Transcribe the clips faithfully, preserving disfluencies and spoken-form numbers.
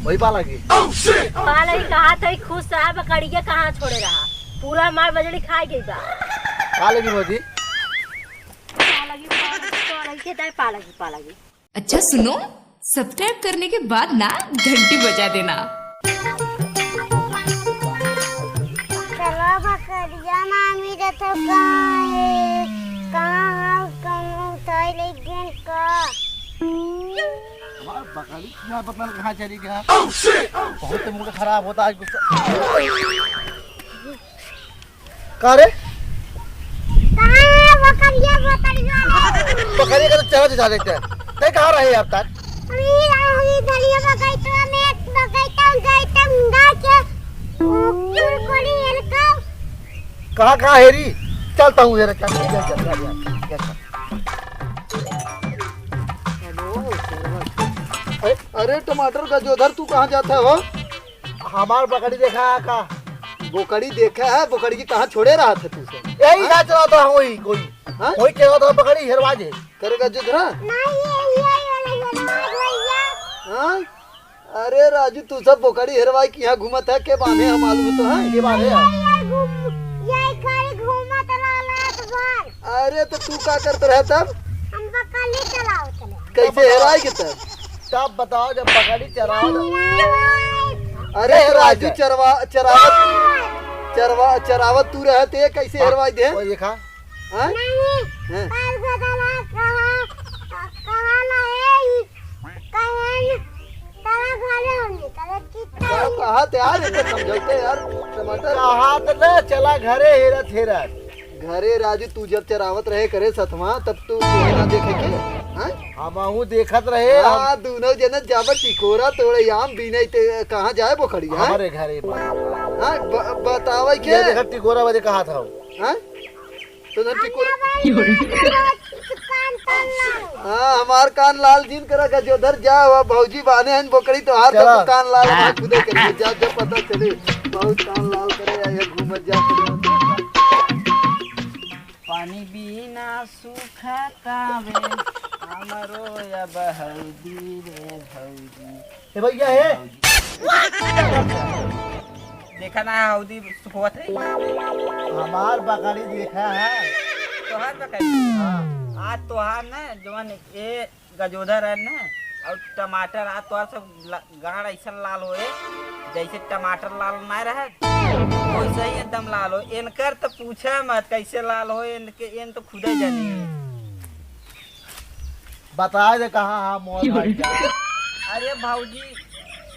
वही पा लगी। पा लगी कहा था, खुश रहा, बकरिया कहाँ छोड़े रहा, पूरा हमार बजड़ी खा गई बा। पा लगी भौजी। पा लगी, पा लगी, पा लगी, खेत है, पा लगी, पा लगी। अच्छा सुनो, सब्सक्राइब करने के बाद ना घंटी बजा देना। चलो बकरिया ना मिले तो कहाँ है? कहाँ है? कौनो उठाई ले गए का? हमार बकरी यहाँ पता नहीं कहाँ चली गया। बहुत तो मूड खराब होता आज गुस्सा। का रे? कहाँ है बकरिया, बकरिया रे? बकरिया का तो चेहरा दिखा देते हैं। तै कहाँ रहे अब तक? अभी हम इधरिया बगैचा में, बगैचा, बगैचा में गा के, ओ, कुरकुरी इनका। कहाँ, कहाँ हेरी? चलता हूँ जरा, चल, चल, चल, चल, चल, चल। अरे, अरे टमाटर गजोधर, तू कहाँ जाता है हो? हमार बकरी देखा है का? बोकड़ी देखा है, बोकड़ी के कहाँ छोड़े रहा था तू सब? यही हाँ? का चला था वही कोई। हाँ? कोई चला था बकरी हेरवा जे। करे गजोधरा? नहीं, ये, ये वाला हेरवा भैया। हाँ? अरे राजू, तू सब बोकड़ी हेरवाई के यहाँ घूमत है, के बांधे है मालूम तो है? के बांधे है? ये, ये घूम-, ये खाली घूमत रहा रात भर। अरे तो तू का करत रहे तब? हम बकरी चलावत रहे। कैसे हेराई के तब? तब बताओ जब बकरी चरावत। अरे तो राजू, चरवा चरावत चरवा चरावत तू रहत है, कैसे हाँ, हेरवाई दे? कोई देखा? हाँ? नहीं। हाँ। कल गदला कहा, कहा लाए, कहे न, चला घरे हमने, चला चित्ता। क्या कहा थे यार, इतना समझाते यार, टमाटर। कहा तो ना, चला घरे हेरत हेरत। घरे राजू, तू जब चरावत रहे करे सतवा, तब तू ना देखे के, हाँ? हमहू देखत रहे, हाँ, हम दोनों जने जब टिकोरा तोड़े, आम बीने, ते कहाँ जाए बोकड़ी, हाँ? हमारे घरे पर। हाँ, ब-, बतावे के? ये देखा, टिकोरा बजे कहा था। हाँ? तो ना टिकोरा। हाँ, हमार कान लाल जिन करा गजोधर, जा, वह भौजी बाने हन बोकड़ी, तो हार चला। तब कान लाल, हाँ। खुदे करिए, जा, जब पता चले, बहुत कान लाल करे, या, या घूमत जा, खुदे। पानी बिना सूखा तावे, हमरो अब हौदी रे भौजी। ए भैया, हे। देखा ना, हौदी सुखवत है। हमार बकरी देखा है। तोहार बकरी? हाँ। आज तोहार ना, जवन ए गजोधर है ना, और टमाटर, आज तोहार सब ला-, गाड़ ऐसन लाल होए, जैसे टमाटर लाल ना रहे, वैसे ही एकदम लाल हो। इनकर तो पूछे मत, कैसे लाल हो, इनके, इन तो खुदे जाने। बताए दे कहाँ, हाँ, मोर भाई का। अरे भौजी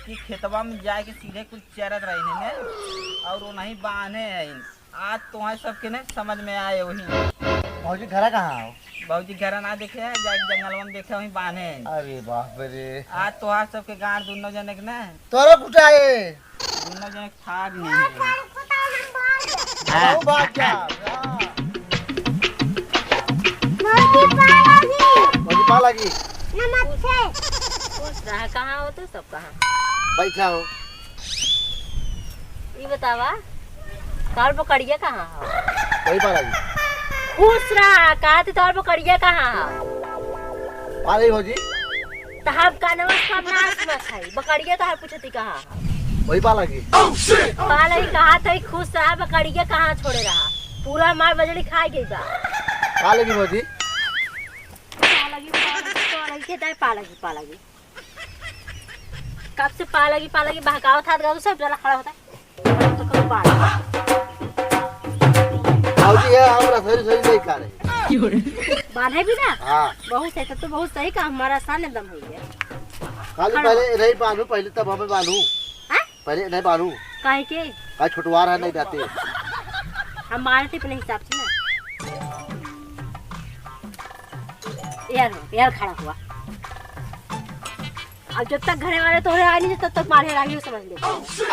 की खेतवा में जाए के सीधे कुछ चरत रही है ने, और वो नहीं बांधे हैं। आज तो है सबके ने समझ में आए वही। भौजी घरा कहाँ हो? भौजी घरा ना देखे है, जाके जंगलवा में देखे वहीं बांधे हैं। अरे बाप रे। आज तो आज सबके गांड दोनों जने के ना। तोरो कुटाए। दोनों जने फाड़ नहीं है। हाँ। भाग जा। भौजी पा लगी। भौजी पा लगी। नमस्ते। खुश रहा, कहाँ हो तू सब, कहाँ? बैठा हो। ई बतावा, तोर बकरिया कहाँ हो? वही पा लगी। खुश रहा, कहा थी तोर बकरिया कहाँ हो? पा लगी भौजी। तो हम कानवा से कम ना सुनत है, बकरिया तो हर पूछती कहाँ हो? वही पा लगी। पा लगी कहा था, खुश रहा, बकरिया कहाँ छोड़े रहा? पूरा हमार बजड़ी खा गई बा। पा लगी भौजी। पा लगी, पा लगी, पा लगी, खेत है, पा लगी, पा लगी। कब से पा लगी, पा लगी बहकावत हाथ गाँव सब जला खड़ा होता है। तो कब पा लगी? भौजी है, हमरा सही, सही नहीं करे। बांधे भी ना? हाँ। बहुत सही, तब तो बहुत सही काम, हमारा आसान एकदम हो गया। खाली खड़ा। पहले नहीं बांधू, पहले तब हमें बांधू। हाँ? पहले नहीं बांधू। काहे के? काहे छुटवा रहा नहीं रहते। हम मारते अपने हिसाब से ना। यार, यार खड़ा हुआ। अब जब तक घरे वाले तोहरे आए नहीं, तब तक मारे लागी, समझ ले।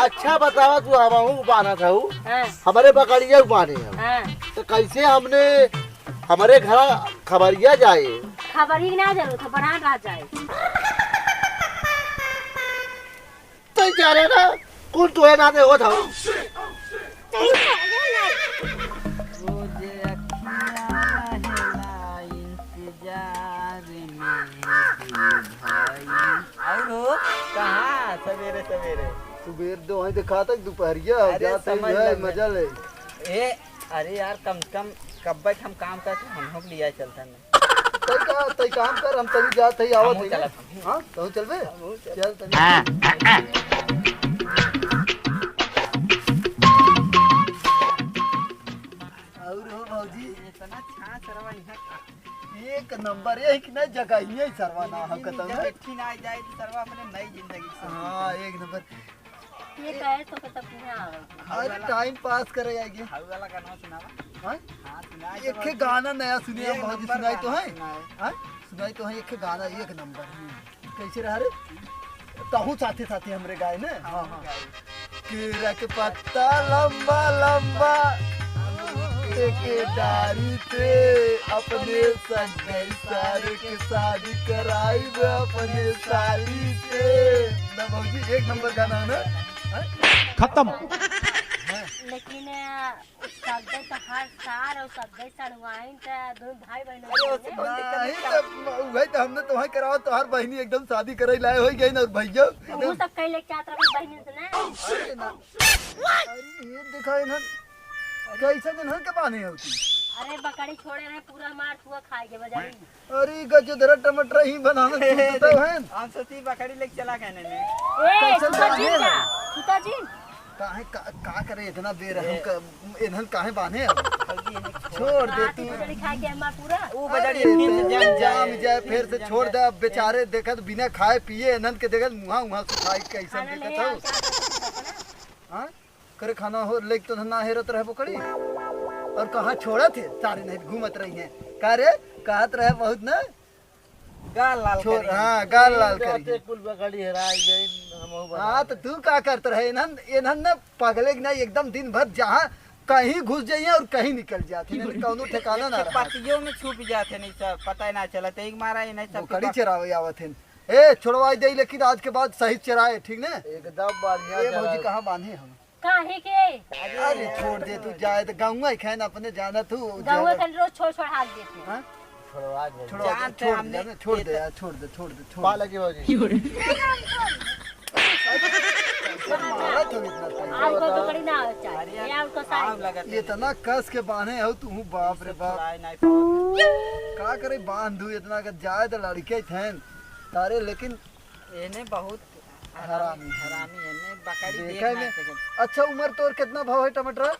अच्छा बतावा, तू हमहू बान्हा था, हाँ। हमारे बकरिया बान्हे हम। हाँ। तो कैसे हमने हमारे घर खबरिया जाए? खबर ही ना जरूरत है, बना रहा जाए। तै जाने ना, कौन तोहे नाते होत हौ? रोज अखियाँ हेला इंतजार में दिल भइल। और हो, कहाँ? सवेरे सवेरे। सुबेर दो है, दिखा तक दुपहरिया हो अरे, जात है, समझ है, ले। मजा ले। ए, अरे यार, कम से कम कब्बे हम काम करते, हम लोग लिया चलता ना। तई का, तई काम कर, हम तभी जात है, आवत हमहूँ है ना। चलत हन। हाँ, तू चलबे? हमहूँ चलत। चल तनी। और हो भौजी? इतना छाछ रवा यहाँ का। एक नंबर, एक ना जगह ही है सरवा ना हम जिंदगी कहता जब हूँ। एक ठिन आ जाए तो सरवा अपने नई जिंदगी शुरू हाँ, होती है। एक नंबर। ये कहे तो के तब पूरा आवे। अरे, टाइम पास करे आएगी। हाउ वाला गाना सुनावा। हाँ? हाँ, सुनाए एक तो के भौजी। गाना नया सुनिए, एक भौजी नंबर सुनाई तो गाना है। सुनाए। हाँ? सुनाई तो है, एक के गाना एक नंबर। हम्म। कैसे रहा रे? तहू साथे साथे हमरे गाए ने। हाँ, हाँ। गाए। केरा के पत्ता लंबा लंबा, एके डारी से अपने सगई सारे के शादी कराइब अपने साली से। ना भौजी, एक नंबर गाना है ना? हैं? खत्म। लेकिन, अ, सगई तो हर साल और सगई सड़वाइन त दोनों भाई बहन अरे, लोग ओसे कौन दिक्कत नहीं, है? तब वही तो हमने तो वही करावा, तोहार बहिनी एकदम शादी करे लाए हो गई ना, और भैया वो एकदम सब कहीं लेके जात रहे बहन से ना। अरे ना। अरे, ये देखा इन्हन, कैसे इन्हन के बांधे होती? अरे, बकरी छोड़े रहे, पूरा मार हुआ खाए के बजाई। अरे, गजोधरा टमाटर ही बनाना छूटता है। हम सोची बकरी लेके चला गए ने। ए, कैसे सुता जी बांधे का? हैं? सुता जी। काहे, का, का करे इतना बेरहम ए। का, इन्हन काहे बांधे अब? छोड़ दे तू। बजारी खा के हमार पूरा। वो बजारी अरे, नींद जम जाए। जाम जाए, फिर से नींद जम छोड़ दे। जाए। अब बेचारे देखत बिना खाए पिए इन्हन के देखत मुहा, मुहा सुखाई कैसन खाना देखत ले हो? आ, क्या करत हो अपना? हाँ? करे खाना हो, लेके तो ना हेरत रहे बकरी। और कहाँ छोड़त है? सारे नहीं घूमत रही हैं। का रे? कहत रहे बहुत ना? गाल लाल छोड़, करी। हाँ, गाल लाल जाते करी। कुल बकरी हेराई गई, हमहू बना हाँ, तो ले। तू का करत रहे? इन्हन, इन्हन ना पगले के ना एकदम दिन भर जहाँ कहीं घुस जाइए और कहीं निकल जाते हैं, इन्हन कौनो ठिकाना ना एक रहा। पतियों में छुप जाते नहीं सब, पता ही ना चलत। एक मारा इन्हें सब बकरी चरावे आवत हैं। ए, छोड़वाई दे, लेकिन आज के बाद सही चराए, ठीक ना? एकदम बढ़िया ए, भौजी, चराए। कहाँ बांधे हम? काहे के? अरे छोड़ दे तू, जाए तो गाँव ही खाए ना, अपने जाना तू, गाँव जाना। खान रोज छोड़ छोड़ हाथ देते हैं। हाँ? छोड़वा दे। छोड़वा दे, जानते छोड़ दे, हमने जाने, छोड़ दे इतना यार, छोड़ दे, छोड़ दे, छोड़ पा दे। लगी भौजी। मारा तो इतना था। आज को पकड़ी ना हो चाहे। अरे यार, ये और को सारी। आग लगा ये इतना कस के बांधे हो तू, बाप रे बाप। छुड़ाए नहीं पावत। का करे, बांध दू इतना, अगर जाए तो लड़के थे तारे, लेकिन एने बहुत हरामी। हरामी है, ने बकरी देख देखे ना में। सके। अच्छा, उम्र तोर कितना भाव है टमाटर?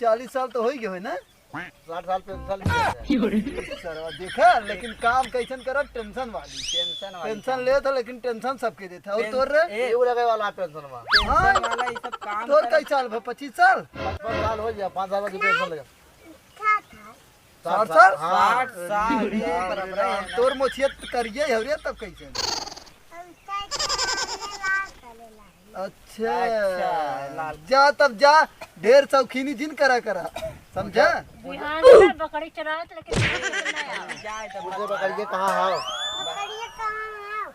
चालीस साल तो हो ही गए हो ना? साठ साल पेंशन ले रहे हैं। सरवा देखा, लेकिन काम कैसन करत, टेंशन वाली। टेंशन वाली टेंशन काम। लेत है, लेकिन टेंशन सबके देत है। और टें-, तोर रे? ए, ये लगे वाला पेंशन में। हाँ? पेंशन वाला ये सब काम तोर करत। कई साल भा? पच्चीस साल? पचपन साल हो गया, पाँच साल बाद पेंशन लगा। साठ साठ साल? साठ साल? हाँ। साठ साल, अरे ये बाप रे बराबर है बाप, ना। तोर मोछिया त करिए हो रे, तब कैसे? अच्छा। अच्छा, लाल। जा तब जा, ढेर शौकीनी जिन करा करा, समझा? बिहान से बकरी चरावत, लेकिन बकरी ना आवे। जाए तब मुझे बकरिए कहाँ है? बकरिए कहाँ है?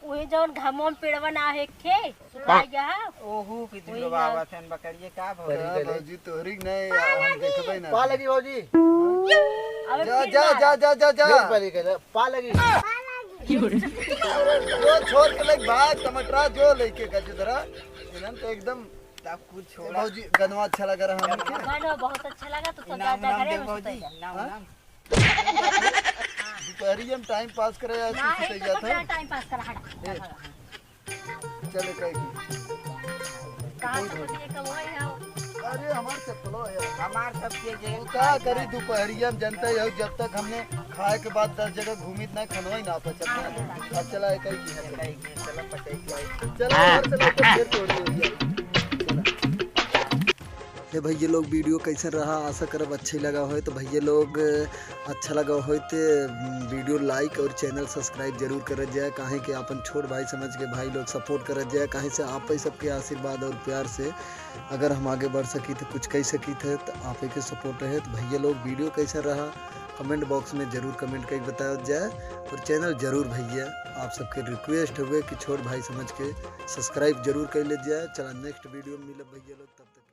उहे जौन घमवा में पेड़वा ना है एक ठे, सुखाई गया है। ओहू की वही दिन बाबा जान। थन बकरिए का भौजी? का भौजी तोहरी के नहीं, हम देखबे ना। पा लगी भौजी। अबे जा, फिर जा, मारा। जा, जा, जा, जा। फिर परी के ले, पा लगी। जो छोड़ के लेके भाग, टमाटरा जो लेके गजधरा। इन्हन तो एकदम तब कुछ छोड़ा। भौजी, गनवा अच्छा लगा रहा हमके। गाना बहुत अच्छा लगा, तो सब इनाम, जा इनाम घर दे में भौजी, सुते। इनाम, हाँ? इनाम। दुपहरिया में टाइम पास करे आए, ना, तू है सुते तो जात कब है? टाइम पास करा, हट। ए, चले कहीं। कहाँ से बतिए कब हुआ है? अरे, हमार चप्पलो है। हमार सब के जे तू का करी दुपहरिया में, जनता यही, जब तक हमने खाए के बाद दस जगह घूमित ना, खनवा ही ना पचत ना। हाँ, अब चला है कहीं की है। चला, पचाई के आई। चला, घर चला, तो फिर तोड़ी हो गया। चला। हे भैया लोग, वीडियो कैसन रहा? आशा करब अच्छे लगा होय। तो भैया लोग, अच्छा लगा होय तो, उम, वीडियो like और channel subscribe जरूर करत जाए, काहे कि आपन छोट भाई समझ के भाई लोग support करत जाए, काहे से आप ही सबके आशीर्वाद और प्यार से अगर हम आगे बढ़ सकी थे, कुछ कह सकी थे, तो आप ही के support रहे। तो भैया लोग, वीडियो कैसन रहा, comment box में जरूर comment करके बताया जाए, और channel जरूर भैया आप सबके request हुए कि छोट भाई समझ के subscribe जरूर कर ले जाए। चला, next वीडियो में मिलब भैया लोग, तब तक